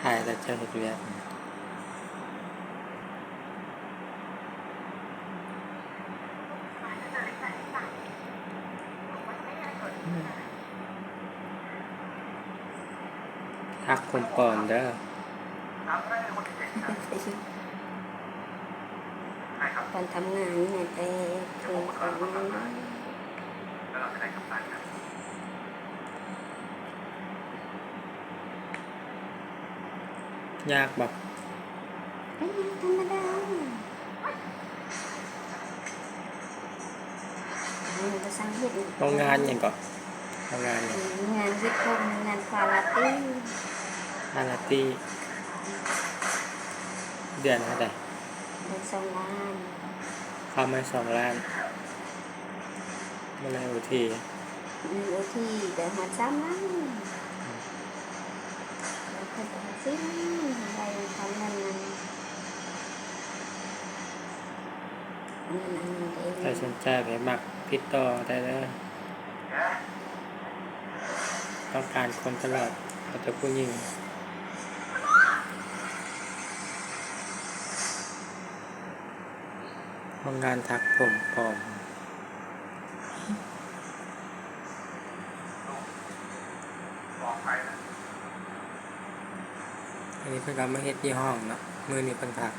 າຍແລ້ວເຈົ້າເຮັດວຽກ. ທັກຄົນປອມເດີ. ຕອນທຳງານນີ້ແມ່ນແຕ່ໂທນຂອງມັນ. ຍາກບໍ່? ເປັນຫຍັງ ທຳມະດາ. ໂອ້ ບໍ່ຊ່າງເຮັດ. ໂຮງງານຫຍັງເກາະ? ໂຮງງານຫຍັງ? ໂຮງງານເຮັດຜົມ ໂຮງງານຄວາລາຕີ. ຄວາລາຕີ. ເດືອນເທົ່າໃດ? ເດືອນສອງລ້ານ. ເຂົ້າມາສອງລ້ານ. ບໍ່ໄດ້ໂອທີ. ມີໂອທີໄດ້ຮອດສາມລ້ານ. ອືມ ເພິ່ນກໍຊິໄດ້ທຳເງິນນັ້ນ ເງິນອັນນັ້ນເອງ. ໃຜສົນໃຈ ໃຜມັກ ຕິດຕໍ່ໄດ້ເດີ. ຕ້ອງການຄົນຕະຫຼອດ ເອົາແຕ່ຜູ້ຍິງ. ໂຮງງານຖັກຜົມປອມ. ອັນນີ້ເພິ່ນກໍເອົາມາເຮັດຢູ່ຫ້ອງເນາະ. ມື້ນີ້ເພິ່ນພັກ.